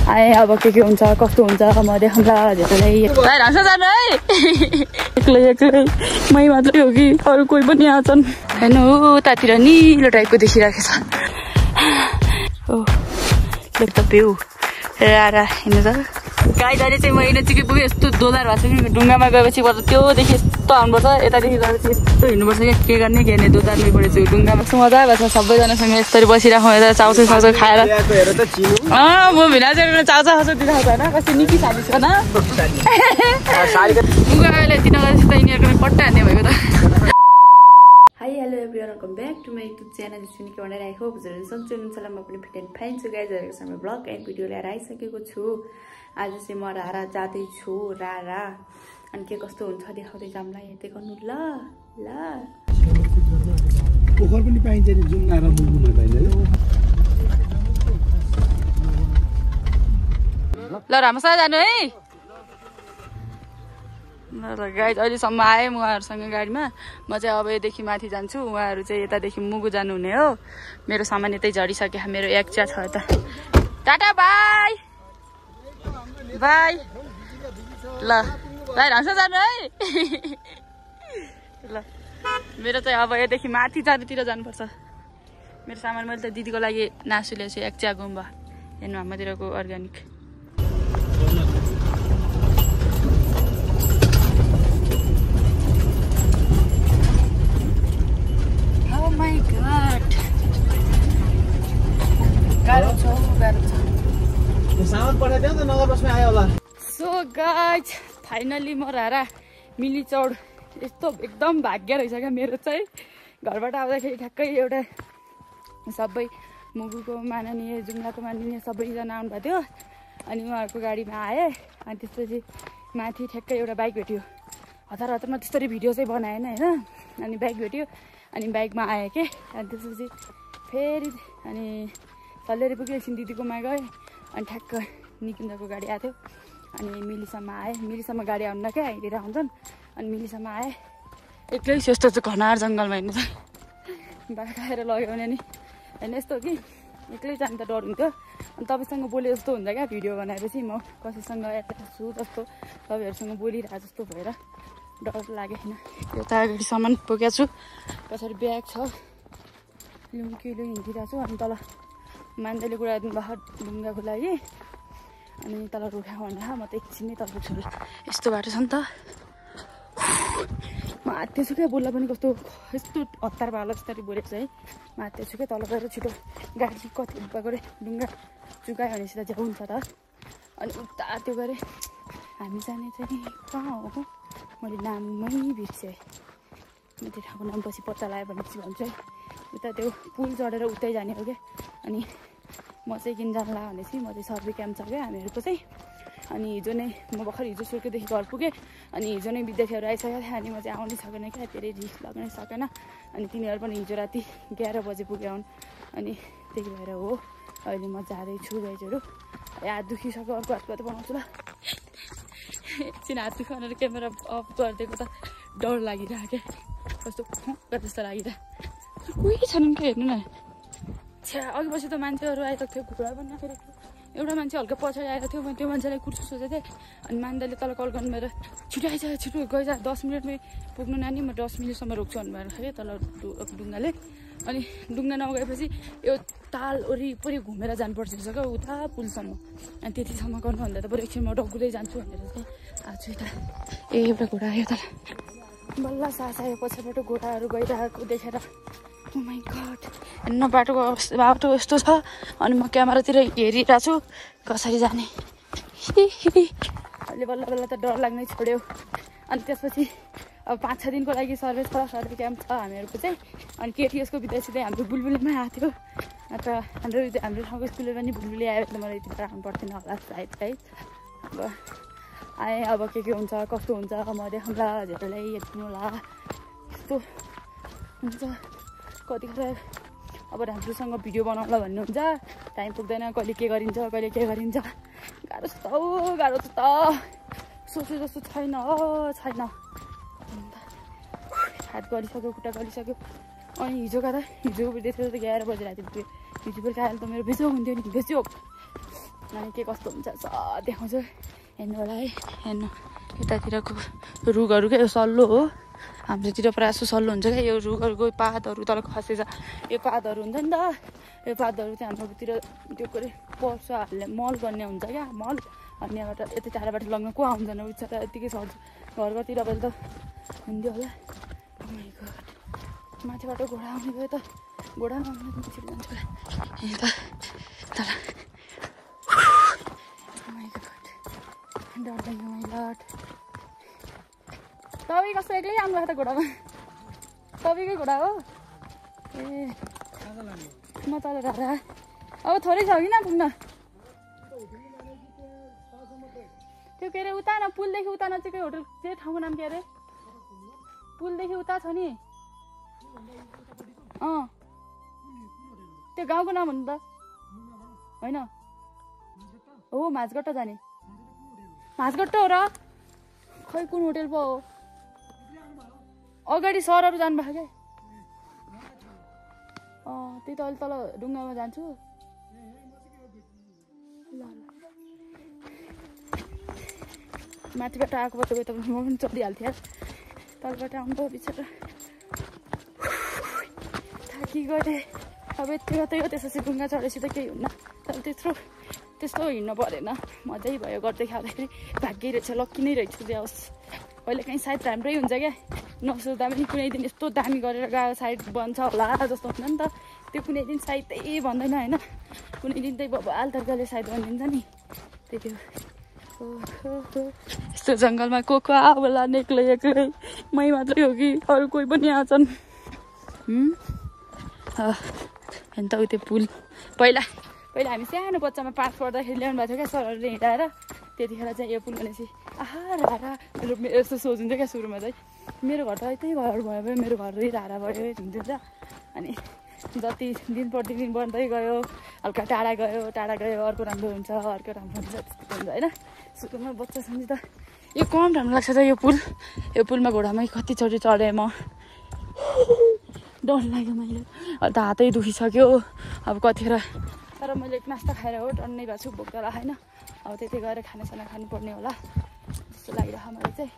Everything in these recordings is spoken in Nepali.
आए अब के हुन्छ कस्तो हुन्छ म देखाउँला हजुरलाई रान्छ जानु है एक्लै एक्लै मै मात्रै हो कि अरू कोही पनि आछन् हेर्नु उतातिर निलो टाइपको देखिरहेको छ ओ देख त भ्यू रारा हेर्नु त गाईदारी चाहिँ म यिनीचिकै पुगेँ यस्तो दोधार भएको छ कि ढुङ्गामा गएपछि त्योदेखि यस्तो आउनुपर्छ यतादेखि गएपछि यस्तो हिँड्नुपर्छ क्या के गर्ने के गर्ने दोधारमै परेछु ढुङ्गामा यस्तो मजा भएको छ सबैजनासँग यसरी बसिराखौँ यता चाउचाउ साउचाउ खाएर म भिनाजको चाउचाउ खाउँछु दिखाउँछ होइन कस्तो निकी साथी छ न ढुङ्गा अहिले दिन गएपछि त यिनीहरूको पट्टा हान्ने भएको त hi hello everyone welcome back to my YouTube channel सुनिके भनेर आई होप हजुरहरू सन्चै हुनुहुन्छ म पनि फिट एन्ड फाइन छु गाइजहरूको सामु ब्लग एन्ड भिडियो लिएर आइसकेको छु आज चाहिँ म रारा जाँदैछु रारा अनि के कस्तो हुन्छ देखाउँदै जाउँला हेर्दै गर्नु ल ल पोखर पनि पाइन्छ नि जुन आएर बुलबुल पाइन्छ ल राम्रोसँग जानु है गाइज अहिलेसम्म आएँ म उहाँहरूसँग गाडीमा म चाहिँ अब यदेखि माथि जान्छु उहाँहरू चाहिँ यतादेखि मुगु जानुहुने हो मेरो सामान यतै झरिसक्यो मेरो एक च्या छ यता टाटा बाई बाई ल बाई राम्रोसँग जानु है ल मेरो चाहिँ अब यदेखि माथि चारतिर जानुपर्छ मेरो सामान मैले त दिदीको लागि नासु ल्याएछु एक च्या गुम्बा हेर्नु हाम्रोतिरको अर्ग्यानिक सो गाइज फाइनली म रारा मिली चौड यस्तो एकदम भाग्य रहेछ क्या मेरो चाहिँ घरबाट आउँदाखेरि ठ्याक्कै एउटा सबै मुगुको माननीय जुम्लाको माननीय सबैजना आउनुभएको थियो अनि उहाँहरूको गाडीमा आएँ अनि त्यसपछि माथि ठ्याक्कै एउटा बाइक भेट्यो हतार हतारमा त्यसरी भिडियो चाहिँ बनाएन होइन अनि बाइक भेट्यो अनि बाइकमा आएँ के अनि त्यसपछि फेरि अनि सल्लेरी पुग्यो एकछिन दिदीकोमा गएँ अनि ठ्याक्क निकिन्दाको गाडी आएको थियो अनि मिलीसम्म आएँ मिलीसम्म गाडी आउनु क्या हिँडेर आउँछन् अनि मिलीसम्म आएँ एक्लै यस्तो चाहिँ घनार जङ्गलमा हिँड्नु छ बाख्रा खाएर लग्यो भने नि होइन यस्तो कि एक्लै जानु त डर हुन्थ्यो अनि तपाईँसँग बोले जस्तो हुन्छ क्या भिडियो बनाएपछि म कसैसँग एट्याच छु जस्तो तपाईँहरूसँग बोलिरहेको जस्तो भएर डर लाग्यो होइन यो त अगाडिसम्म पुगेको छु पछाडि ब्याग छ लुम्किलो हिँडिरहेको छु अनि तल मान्छेले कुरा दिनुभयो ढुङ्गाको लागि अनि तल रुखा भनेर म त एकछिन नै तल पुग्छु यस्तो बाटो छ नि त म हात्तेछु क्या बोल्दा पनि कस्तो यस्तो हतार भालो जस्तै बोलेको छ है म हात्तेछु क्या तल गएर छिटो गाडी कति उता गऱ्यो ढुङ्गा चुकायो भनेपछि त झ्याउ हुन्छ त अनि उता त्यो गरेँ हामी जाने चाहिँ कहाँ हो मैले नामै बिर्सेँ म त्यो ठाउँको नाम पछि पत्ता लगायो भनेपछि भन्छु है उता त्यो पुल चढेर उतै जाने हो क्या अनि म चाहिँ किन जानला भनेपछि म चाहिँ सर्वे क्याम्प छ क्या हामीहरूको चाहिँ अनि हिजो नै म भर्खर हिजो सुर्खेतदेखि घर पुगेँ अनि हिजो नै विद्यार्थीहरू आइसकेको थियो अनि म चाहिँ आउनै सकेन क्या धेरै रिस्क लाग्नै सकेन अनि तिनीहरू पनि हिजो राति 11 बजे पुग्यो आउनु अनि त्यही भएर हो अहिले म जाँदैछु गाइजहरू हात दुखिसक्यो अर्को हातको त बनाउँछु ल एकछिन हात दुखाएर क्यामेरा अफ गरिदिएको त डर लागिरहेको क्या कस्तो जस्तो लागिरहेको कोही छैनन् क्या हेर्नु न छ्या अघि पछि त मान्छेहरू आइरहेको थियो घुँडा पनि नखेरेको थियो एउटा मान्छे हल्का पछाडि आएको थियो मैले त्यो मान्छेलाई कुर्छु सोचेको थिएँ अनि मान्दाले तल कल गर्नु भएर छिटो आइज छिटो गइज 10 मिनटमै पुग्नु नानी म 10 मिनटसम्म रोक्छु भन्नुभएर खाएँ तल ढुङ्गाले अनि ढुङ्गा नगएपछि यो ताल वरिपरि घुमेर जानुपर्छ रहेछ क्या उता पुलसम्म अनि त्यतिसम्म गर्नुभन्दा त बरु एकछिन म डकुँदै जान्छु भनेर चाहिँ आएको छु यता ए एउटा घोडा आयो तल बल्ल सास आयो पछाडिबाट घोडाहरू गइरहेको देखेर ओ माई गड हेर्न बाटोको बाटो यस्तो छ अनि म क्यामेरातिर हेरिरहेको छु कसरी जाने अहिले बल्ल बल्ल त डर लाग्नै छोड्यो अनि त्यसपछि अब 5-6 दिनको लागि सर्वे क्याम्प छ हामीहरूको चाहिँ अनि केटिएसको विद्यार्थी चाहिँ हाम्रो बुलबुलीमै आएको थियो अन्त हाम्रो ठाउँको स्कुलले पनि बुलबुली आयो भने मलाई यति आउनु पर्थेन होला सायद है अब आएँ अब के हुन्छ कस्तो हुन्छ म देखाउँला हजुरहरूलाई हेर्नु होला यस्तो हुन्छ कतिखेर अब राम्रोसँग भिडियो बनाउला भन्नुहुन्छ टाइम पुग्दैन कहिले के गरिन्छ गाह्रो छ त गाह्रो छ त सोचे जस्तो छैन छैन हात गरिसक्यो खुट्टा गरिसक्यो अनि हिजोको विद्यार्थी त 11 बजी राति पुग्यो हिजो बेलुका आएर त मेरो बेचोक हुन्थ्यो नि बेचोक अनि के कस्तो हुन्छ देखाउँछु हेर्नु होला है हेर्नु यतातिरको रुखहरू क्या यो सल्लो हो हाम्रोतिर प्रायः जस्तो सल्लो हुन्छ क्या यो रुखहरूको पातहरू तल खसेछ यो पातहरू हुन्छ नि त यो पातहरू चाहिँ हाम्रोतिर त्यो के अरे पशुहरूले मल गर्ने हुन्छ क्या मल अनि यहाँबाट यति टाढाबाट लग्न को आउँदैन उच्च त यत्तिकै सर्छ घर घरतिर अब त हुन्थ्यो होला माथिबाट घोडा आउने गयो त घोडा नआउने पछि जान्छ त तर डर्दैन लट तपाईँ कस्तो एक्लै आउनुभएको त घोडामा तपाईँकै घोडा हो ए म तल ढाडा अब थोरै छ कि न पुग्न त्यो के अरे उता न पुलदेखि उता नजिकै होटल चाहिँ ठाउँको नाम के अरे पुलदेखि उता छ नि त्यो गाउँको नाम हो नि त होइन हो माझगट्टा जाने माझगट्टा हो र खै कुन होटेल पो हो अगाडि सरहरू जानुभएको क्या त्यही त अहिले तल ढुङ्गामा जान्छु ल माथिबाट आएको बाटो गयो त म पनि चढिहाल्थेँ तलबाट आउनु त बिचरा थाकी गएँ अब यति मात्रै हो त्यसपछि ढुङ्गा चढेपछि त केही हुन्न तर त्यस्तो हिँड्नु परेन मजै भयो गर्दै खाँदाखेरि भाग्यै रहेछ लक्की नै रहेछ जे होस् कहिले काहीँ सायद राम्रै हुन्छ क्या नसोच्दा पनि कुनै दिन यस्तो दामी गरेर गएको सायद बन्छ होला जस्तो हुँदैन नि त त्यो कुनै दिन सायदै भन्दैन होइन कुनै दिन चाहिँ बबाल तर्काले सायद भनिदिन्छ नि त्यही हो यस्तो जङ्गलमा को आउला एक्लै एक्लै मै मात्रै हो कि अरू कोही पनि आउँछन् होइन त त्यो पुल पहिला हामी सानो बच्चामा पाठ पढ्दाखेरि ल्याउनु भएको थियो क्या सरहरूले हिँडाएर त्यतिखेर चाहिँ यो पुल भनेपछि आहा रारा मेरो यस्तो सोच हुन्छ क्या सुरुमा चाहिँ मेरो घर त यतै घर भयो भयो मेरो घर रारा भयो हुन्थ्यो त अनि जति दिन प्रतिदिन बढ्दै गयो हल्का टाढा गयो अर्को राम्रो हुन्छ अर्को राम्रो हुन्छ त्यस्तो हुन्छ होइन सुरुमा बच्चा सम्झि त यो कम राम्रो लाग्छ त यो पुलमा घोडामै कतिचोटि चढेँ म डर लाग्यो मैले अहिले त हातै दुखिसक्यो अब कतिखेर तर मैले नास्ता खाएर हो डन्नै भएको छु भोक त होइन अब त्यति गएर खानासाना खानुपर्ने होला जस्तो लागिरहेको मलाई चाहिँ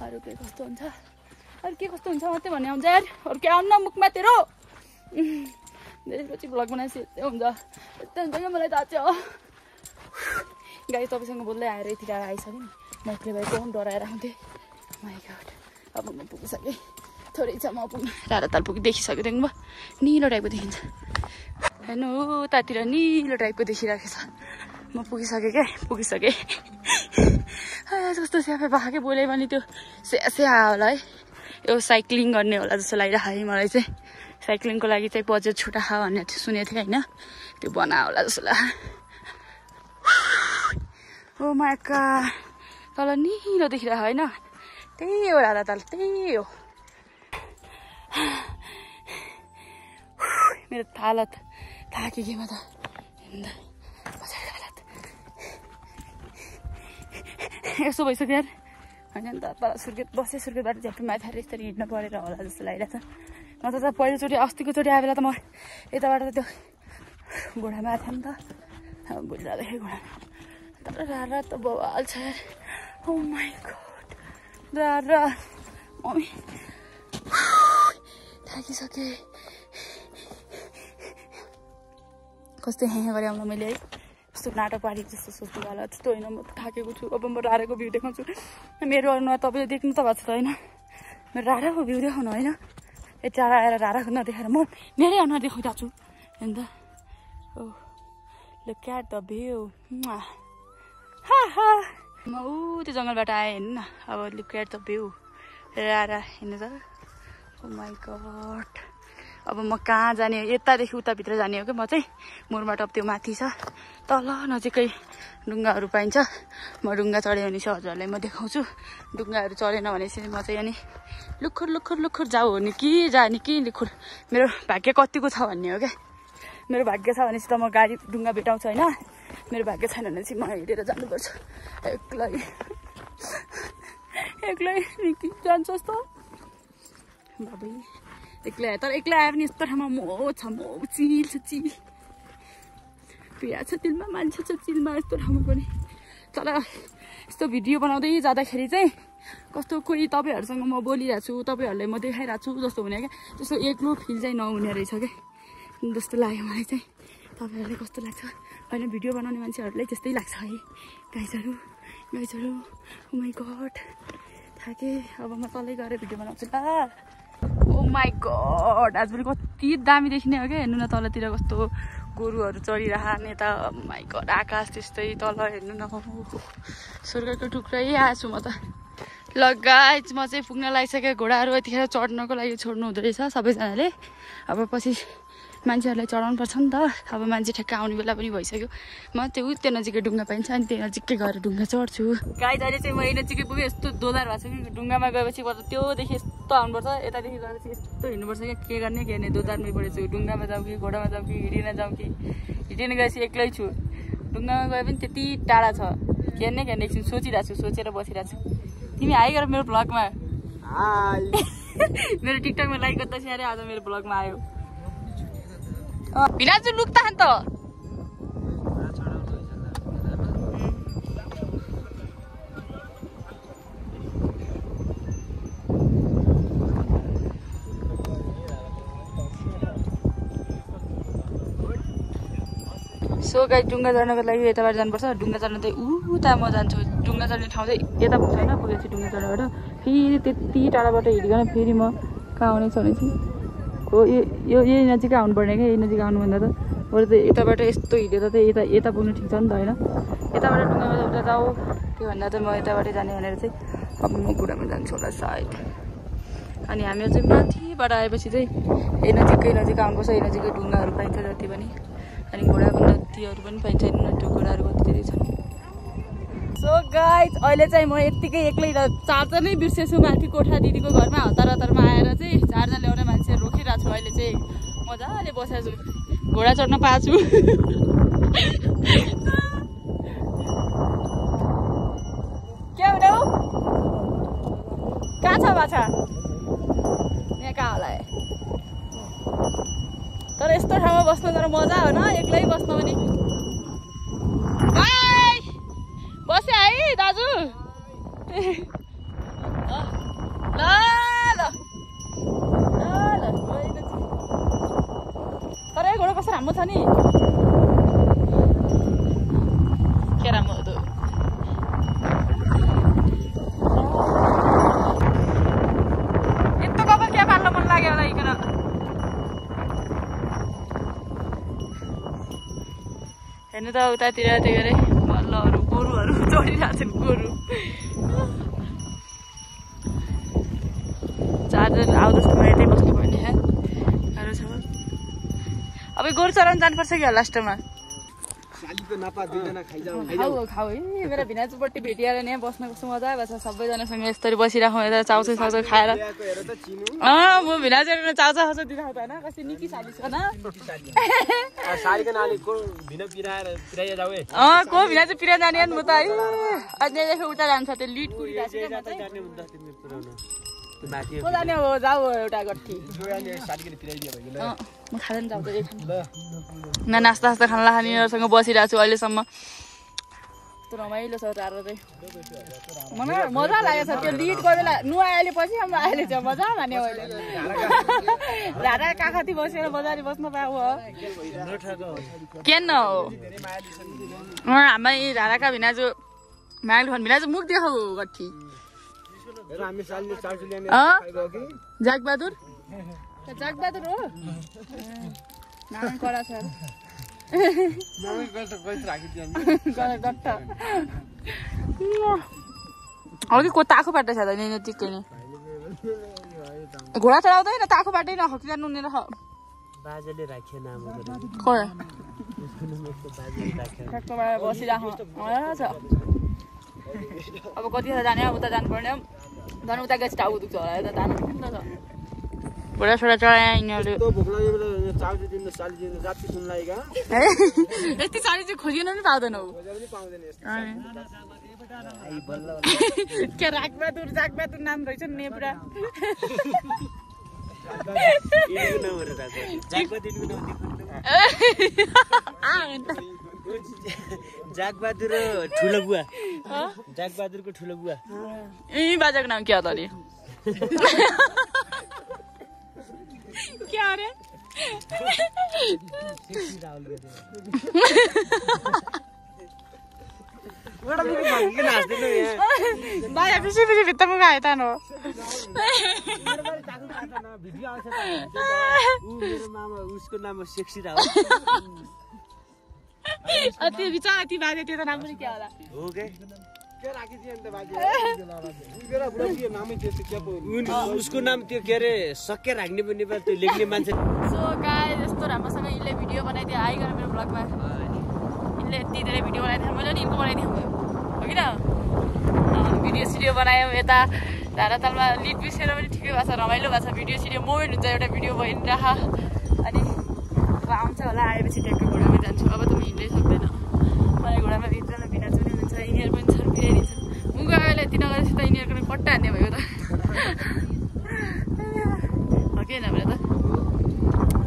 अरू के कस्तो हुन्छ मात्रै भन्ने आउँछ यार अरू के आउनु न मुखमा तेरो धेरैपछि भ्लग बनाएपछि यस्तै हुन्छ क्या मलाई थाहा छ गाई तपाईँसँग बोल्दै आएर यति टाढा आइसक्यो नि म एक्लै भएको पनि डराएर आउँथेँ माइ गॉड अब म पुगिसकेँ थोरै छ म पुग्नु रारा ताल पुगी देखिसक्यो देख्नु भयो निलो टाइपको देखिन्छ हेर्नु उतातिर निलो टाइपको देखिरहेको छ म पुगिसकेँ कस्तो स्याफे भएको क्या बोले भने त्यो स्या होला है यो साइक्लिङ गर्ने होला जस्तो लागिरहेको है मलाई चाहिँ साइक्लिङको लागि चाहिँ बजेट छुटा भन्ने सुनेको थिएँ होइन त्यो बना होला जस्तो लाग्यो ओ माका तल निलो देखिरहेको होइन त्यही हो राधा ताल त्यही हो मेरो हालत थाकेकोमा त मजाको हालत यसो भइसक्यो यार होइन नि त तल सुर्खेतबाट झ्याप्पी माथि यसरी हिँड्नु परेर होला जस्तो लागिरहेको छ नत्र त पहिलोचोटि अस्तिको चोटि आए बेला त म यताबाट त त्यो घोडामा आएको थिएँ नि त बुझिरहेको घोडा तर रारा त बवाल छ यार ओ माई गॉड रारा मम्मी थाकिसकेँ कस्तो हेँ गरेँ आउँदा मैले है यस्तो नाटक पारी जस्तो सोच्नु होला त्यस्तो होइन म त थाकेको छु अब म राराको भ्यू देखाउँछु मेरो अनुहार तपाईँले देख्नु त भएको छ होइन मेरो राराको भ्यू देखाउनु होइन यति टाढा आएर राराको नदेखाएर म मेरै अनुहार देखाउँदा छु होइन त oh look at the view म ऊ त्यो जङ्गलबाट आएँ हेर्नु न अब लुक एट द भ्यू रारा हेर्नु त ओ माई गॉड अब म कहाँ जाने यतादेखि उताभित्र जाने हो क्या म चाहिँ मुरमाटप त्यो माथि छ तल नजिकै ढुङ्गाहरू पाइन्छ म ढुङ्गा चढेँ भने चाहिँ हजुरहरूलाई म देखाउँछु ढुङ्गाहरू चढेन भनेपछि म चाहिँ अनि लुखुर जाऊ हो नि कि जाने कि लुखुर मेरो भाग्य कतिको छ भन्ने हो क्या मेरो भाग्य छ भनेपछि त म गाडी ढुङ्गा भेटाउँछु होइन मेरो भाग्य छैन भने चाहिँ म हिँडेर जानुपर्छ एक्लै जान्छस् त बाबै एक्लै आयो तर एक्लै आयो भने यस्तो ठाउँमा मो छ चिल भिड छ चिलमा, मान्छे छ चिलमा यस्तो ठाउँमा पनि। तर यस्तो भिडियो बनाउँदै जाँदाखेरि चाहिँ कस्तो कोही तपाईँहरूसँग म बोलिरहेको छु, तपाईँहरूलाई म देखाइरहेको छु जस्तो हुने क्या, त्यस्तो एक्लो फिल चाहिँ नहुने रहेछ क्या जस्तो लाग्यो मलाई चाहिँ। तपाईँहरूलाई कस्तो लाग्छ? होइन भिडियो बनाउने मान्छेहरूलाई त्यस्तै लाग्छ है गाइजहरू। ओ माई गड थाकेँ। अब म तलै गएर भिडियो बनाउँछु ल। ओ माई गड आज पनि कति दामी देखिने हो क्या, हेर्नु न तलतिर कस्तो गोरुहरू चढिरहने त। माई गड आकाश त्यस्तै तल हेर्नु न, स्वर्गको टुक्रै आएछु म त। ल गाइज म चाहिँ पुग्न लागिसकेँ। घोडाहरू यतिखेर चढ्नको लागि छोड्नु हुँदो रहेछ सबैजनाले। अब पछि मान्छेहरूलाई चढाउनु पर्छ नि त। अब मान्छे ठ्याक्क आउने बेला पनि भइसक्यो। म त्यो नजिकै डुङ्गा पाइन्छ अनि त्यो नजिकै गएर डुङ्गा चढ्छु। गाइज अहिले चाहिँ म यही नजिकै पुगेँ। यस्तो दोधार भएको छ कि डुङ्गामा गएपछि त्योदेखि यस्तो आउनुपर्छ, यतादेखि गएपछि यस्तो हिँड्नुपर्छ क्या। के गर्ने के गर्ने दोधारमै परेछु। डुङ्गामा जाउँ कि घोडामा जाउँ कि हिँडिन जाउँ कि। हिँडिन गएपछि एक्लै छु। डुङ्गामा गए पनि त्यति टाढा छ। के गर्ने एकछिन सोचिरहेको छु, सोचेर बसिरहेको छु। तिमी हाई गर मेरो भ्लगमा। मेरो टिकटकमा लाइक गर्दा स्याहारे आज मेरो भ्लगमा आयो। भिनाजु लुक त त सो गाइस डुङ्गा चढ्नको लागि यताबाट जानुपर्छ। डुङ्गा चढ्न चाहिँ उता म जान्छु। डुङ्गा चढ्ने ठाउँ चाहिँ यता पुग्छ होइन। पुगेपछि डुङ्गा चढ्नबाट फेरि त्यति टाढाबाट हिँडिकन फेरि म कहाँ आउने चढेछु हो। यो यही नजिकै आउनुपर्ने क्या। यही नजिक आउनुभन्दा त बरु त यताबाट यस्तो हिँडेर त यता पुग्नु ठिक छ नि त होइन। यताबाट डुङ्गामा उता जाऊ त्यो भन्दा त म यताबाटै जाने भनेर चाहिँ अब म घोडामा जान्छु होला सायद। अनि हामीहरू चाहिँ माथिबाट आएपछि चाहिँ यही नजिक आउनुपर्छ। यही नजिकै डुङ्गाहरू पाइन्छ जति पनि। अनि घोडाको नदीहरू पनि पाइन्छ हेर्नु न, त्यो घोडाहरू कति धेरै छन्। सो गाइज अहिले चाहिँ म यत्तिकै एक्लै चार्जर नै बिर्सेछु माथि कोठा दिदीको घरमा। हतारमा आएर चाहिँ चार्जर ल्याउने मान्छे रोकिरहेको छु। अहिले चाहिँ मजाले बसेको छु, घोडा चढ्न पाएको छु। के हुने हो कहाँ छ बाछा यहाँ कहाँ होला। तर यस्तो ठाउँमा बस्नु तर मजा हो न, एक्लै बस्नु पनि। बसे है दाजु। ल ल ल तर यो घोडा कस्तो राम्रो छ नि। के राम्रो हो त। यस्तो कपाल क्या पाल्न मन लाग्यो होला इकन। हेर्नु त उतातिर त्यो गरे मल्लहरू गोरुहरू चढिरहेको छन्। गोरु चार्जर आउँदैछ म यतै बस्नुपर्ने गाह्रो छ। अब गोरु चराउनु जानुपर्छ कि लास्टमा। खाऊ है मेरो भिनाजुपट्टि भेटिएर यहाँ बस्न कस्तो मजा आएको छ। सबैजनासँग यस्तरी बसिराखौँ यता चाउचाउ खाएर। म भिनाजुहरू चाउचाउ दिइरहेको त होइन कस्तो निकी साली छ न। को भिनाजु पिरा जाने म त है। अझैदेखि उता जान्छ त्यो लिड कुरिरहेको को जाने हो जाऊ एउटा गट्ठी। म खाँदैन जाऊ न नास्ता खाना खानेहरूसँग बसिरहेको छु अहिलेसम्म। रमाइलो छ टाढो चाहिँ मलाई मजा लागेको छ। त्यो लिड कोही बेला नुहाइले पछि हाम्रो अहिले चाहिँ मजा माने अहिले झाडा काखती बसेर मजाले बस्न पाएको हो के न हो। हामी झाडाका भिनाजु भिनाजु मुख देखाउ गट्ठी। जागबहादुर हो नाम कडा छ। अघि को ताखो बाटो छ त नजिकै नै। घोडा चढाउँदैन ताखो बाटै नखक्ति जानु हुने रह। बाजेले राखे नाम खोइ बसिराख छ। अब कतिखेर जाने उता जानुपर्ने झन् उता गएपछि टाउ दुख्छ होला यता जानु नि त। घोडा छोडा चढाए यिनीहरू यस्तै साडी चाहिँ खोजिन पनि पाउँदैनौ। जागबहादुर नाम रहेछ नि पुरा। जागबहादुर ठुलो बुवा जागबहादुरको ठुलो बुवा बाजाको नाम क्या था अरे क्या अरे बाजा पिछे पिछे भित्ता में गए था नो उसको नाम सेक्सी राहुल अति बिचारा अति बाजे त्यो त नाम पनि क्या होला हो के उसको नाम त्यो के अरे सके राख्ने पनि त्यो लेख्ने मान्छे सो गाइस यस्तो राम्रोसँग इनले भिडियो बनाइदियो आइगयो मेरो ब्लगमा इनले यति धेरै भिडियो बनाइदियो मैले नि इनको बनाइदिएँ हो किन भिडियो सिडियो बनायौँ यता धारातालमा लिड बिसेर पनि ठिकै भएको छ रमाइलो भएको छ भिडियो सिडियो मोमेन्ट हुन्छ एउटा भिडियो भइरह अनि अब आउँछ होला आएपछि ट्याक्कै घोडामा जान्छु अब त म हिँड्नै सक्दैन मलाई घोडामा भित्रलाई बिना पनि हुन्छ यिनीहरू पनि छन् बिराइदिन्छ मुगा अहिले यति नगरेपछि त यिनीहरूको पट्टा हान्ने भयो त हो कि होइन त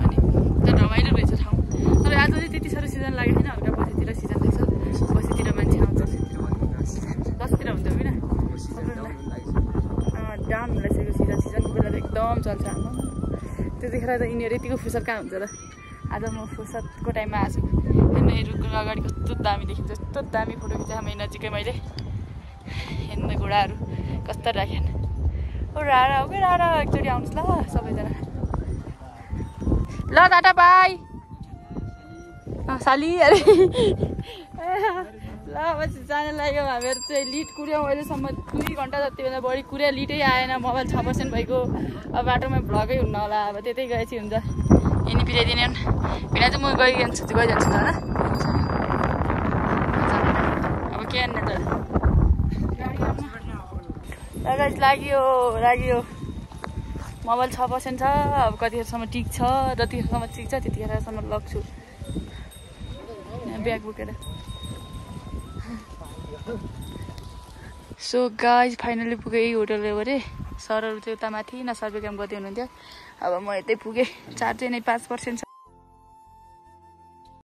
अनि त्यहाँ रमाइलो रहेछ ठाउँ तर आज चाहिँ त्यति साह्रो सिजन लागेको छैन हल्का बसीतिर सिजन रहेछ बसीतिर मान्छे आउँछ 10तिर हुन्छ किन डाउन भइसकेको सिजनको बेला त एकदम चल्छ हाम्रो त्यतिखेर त यिनीहरू यतिको फुर्सद कहाँ हुन्छ र आज म फुर्सदको टाइममा आएको छु हेर्नु अगाडि कस्तो दामी देखिन्छ यस्तो दामी फोटो खिचाएको मैले नजिकै मैले हेर्नु घोडाहरू कस्तो राखेन ओ राडा हो कि राडा एकचोटि आउनुहोस् ल सबैजना ल टाटा बाई साली अरे ल पछि जान लाग्यो हामीहरू चाहिँ लिड कुर्यौँ अहिलेसम्म 2 घन्टा जतिभन्दा बढी कुर्यो लिडै आएन मोबाइल 6% भएको अब बाटोमा भ्लगै हुन्न होला अब त्यतै गएपछि हुन्छ यिनी पिराइदिने बिना चाहिँ म गइजान्छु ल अब के हान्ने त लाग्यो मोबाइल 6% छ अब कतिखेरसम्म टिक्छ जतिखेरसम्म टिक्छ त्यतिखेरसम्म लग्छु ब्याग बोकेर सो गाइज फाइनली पुगेँ होटल गरे सरहरू चाहिँ उता माथि न सर्वे क्याम्प गर्दै हुनुहुन्थ्यो अब म यतै पुगेँ चार्ज चाहिँ नै 5% छ